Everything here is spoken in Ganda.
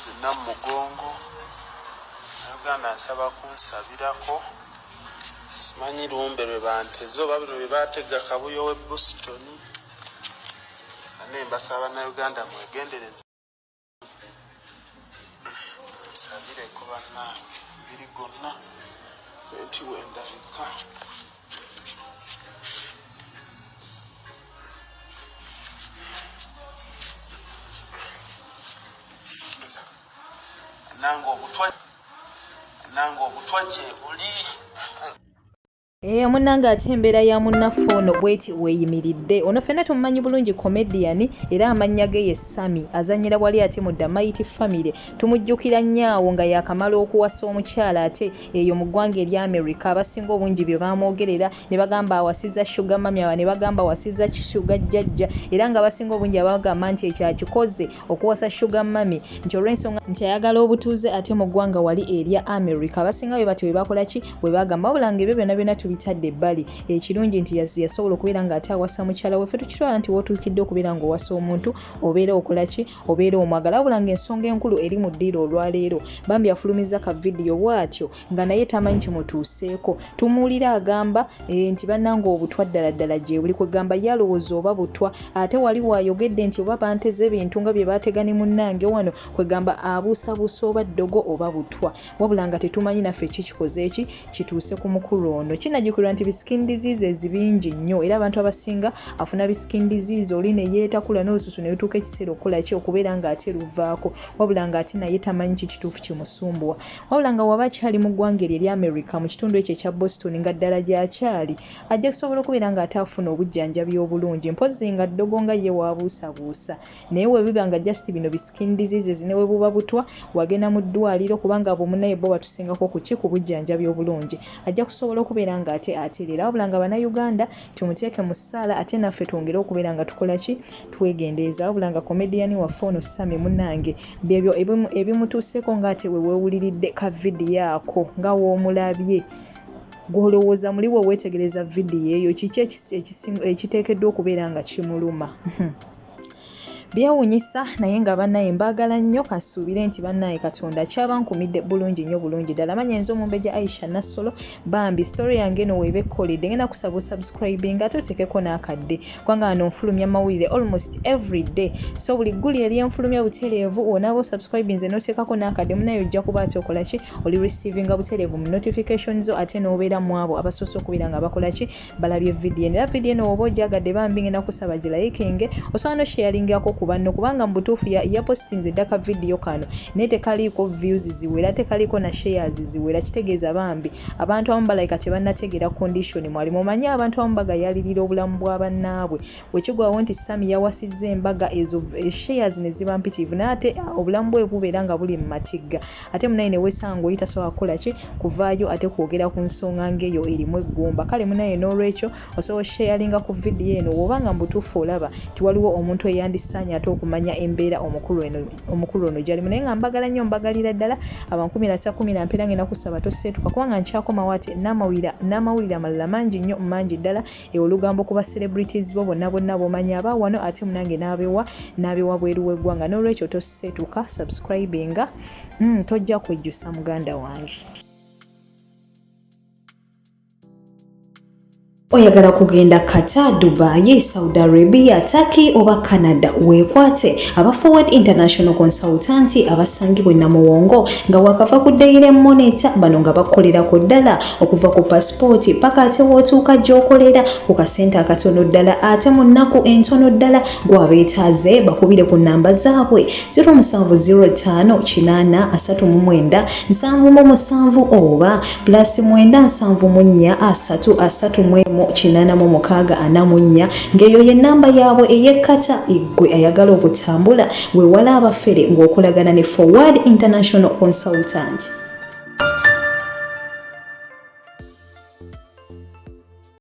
nzenna mu mugongo. Uganda nsaba kunsabirako, simanyi lumbe lwe banteze oba bino bye baatega Kabuyo w'e Boston. Ane mbasaba Bannayuganda mwegendereze, nsabireko bannange, mubiri gwonna nti wendabika. Nange obutwa, nange obutwa gyebuli. Eeh munnange ate embeera ya munnaffe ono bweti weeyimiridde. Ono ffenna tumumanyi bulungi comedian era amannya ge ye Sammy azannyira wali ate mu The Mighty Family. Tumujjukira nnyo awo nga yaakamala okuwasa omukyala ate eyo mu ggwanga erya America abasinga obungi bye baamwogerera ne bagamba awasizza sugar mummy abalala ne bagamba awasizza sugar jjajja era ng'abasinga obungi abagamba nti ekyo akikoze okuwasa sugar mummy nti olw'ensonga nti ayagala obutuuze ate mu ggwanga wali erya America. Abasinga bwe batyo bwe bakola ki? Bwe bagamba. Wabula nga ebyo byonna byonna tubitadde ebbali, ekirungi nti yasobola okubeera ng'ate awasa mukyala we. Ffe tukitwala nti w'otuukidde okubeera ng'owasa omuntu obeera okola ki? Obeera omwagala. Wabula ng'ensonga enkulu eri mu ddiiro olwaleero, bambi afulumizza ka vidiyo bw'atyo nga naye tamanyi kimutuuseeko. Tumuwulira agamba eh, nti bannange obutwa ddala ddala gyebuli, kwegamba ye alowooza oba butwa ate wali w'ayogedde nti oba banteze bintu nga bye baatega ne munnange wano, kwegamba abuusabuusa oba ddogo oba butwa. Wabula nga tetumanyi naffe ki kikoze ki kituuse ku mukulu ono. Kinajjukirwa nti bi skin diseases bingi nnyo era abantu abasinga afuna bi skin disease oli ne yeetakula n'olususu ne lutuuka ekiseera okukola ki okubeera ng'ate luvaako wabula ng'ate naye tamanyi ki kituufu kimusumbuwa. Wabula nga waba akyali mu ggwanga eryo erya America mu kitundu ekyo ekya Boston nga ddala gy'akyali ajja kusobola okubeera ng'ate afuna obujjanjabi obulungi mpozzi nga ddogo nga ye w'abuusabuusa. Naye webiba nga just bino bi skin diseases newebuba butwa wagenda mu ddwaliro kubanga abo munaye bo batusingako kuki kubujjanjabi obulungi ajja kusobola okubeera nga ate atereera wabula nga bana Uganda tumuteeke mu ssaala ate naffe twongere okubeera nga tukola ki twegendereza wabula nga comedian waffe ono Sammy munange byebyo ebimutuuseeko nga ate wewewuliridde ka video ako nga womulabye Gwe olowooza muli bwe weetegereza vidiyo eyo kiki ekiteekeddwa okubeera nga kimuluma? Byewunyisa naye nga banaye mbagala nnyo kasuubire nti banaye katonda akyaba nkumidde bulungi nnyo bulungi ddala manya nze omumbejja Aisha Nassolo bambi story yange eno weeba ekkoledde ngenda kusaba osubscribing ate otekeko n'akadde kubanga wano nfulumya mawulire almost every day so buli ggulire lyenfulumya butereevu wonaaba osubscribinze n'oteekako n'akadde munaye ojja kuba ate okola ki oli receivinga butereevu mu notification zo ate n'obeera mu abo abasoose okubeera nga bakola ki balabye vidiyo eno era vidiyo eno woba ogyagadde bambi ngenda kusaba gilayikinge osobola no sharingako ku banno kubanga mu butuufu yapositinze dda ka vidiyo kano naye tekaliiko views ziwera tekaliiko na shares ziwera kitegeeza bambi abantu abamu balabika tebannategeera condition mwali mumanyi abantu abamu bagayalirira obulamu bwa bannaabwe Bwe kigwawo nti Sammy yawasizza embaga ezo shares ne ziba mpitirivu naye ate obulamu bwe bubeera nga buli mu matigga ate munaye ne weesanga ng'oli tasobola kukola ki kuvaayo ate kwogera ku nsonga ng'eyo erimu eggumba. Kale munaye n'olwekyo osobola osheyalinga ku vidiyo eno bw'oba nga mu butuufu olaba nti waliwo omuntu eyandisaanye ate okumanya embeera omukulu eno omukulu ono gyalimu naye nga mbagala nnyo mbagalira ddala abankumira takumira mpeera ngenda kusaba toseetuka kubanga nkyakomawo ate n'amawulire amalala mangi nnyo mangi ddala E olugambo ku ba celebrities bo bonna bonna bomanyi aba wano ate munange n'abewa n'abewa bweru w'eggwanga n'olwekyo tosetuka subscribinga tojja kwejjusa muganda wange. Oyagala kugenda Qatar, Dubai, Saudi Arabia, Turkey oba Canada? Weekwate aba Forward International Consultant abasangibwa e Namuwongo nga wakava ku Daily Monitor. Bano nga bakukolerako ddala okuva ku pasipooti paka ate w'otuuka gy'okolera ku kasente akatono ddala ate mu nnaku entono ddala. Gw'abeetaaze bakubire ku nnamba zaabwe 0705 839 77 oba plus 974 331 86 44 ng'eyo ye nnamba yaabwe ey'ekkata. Ggwe ayagala okutambula weewale abafere ng'okolagana ne Forward International Consultant.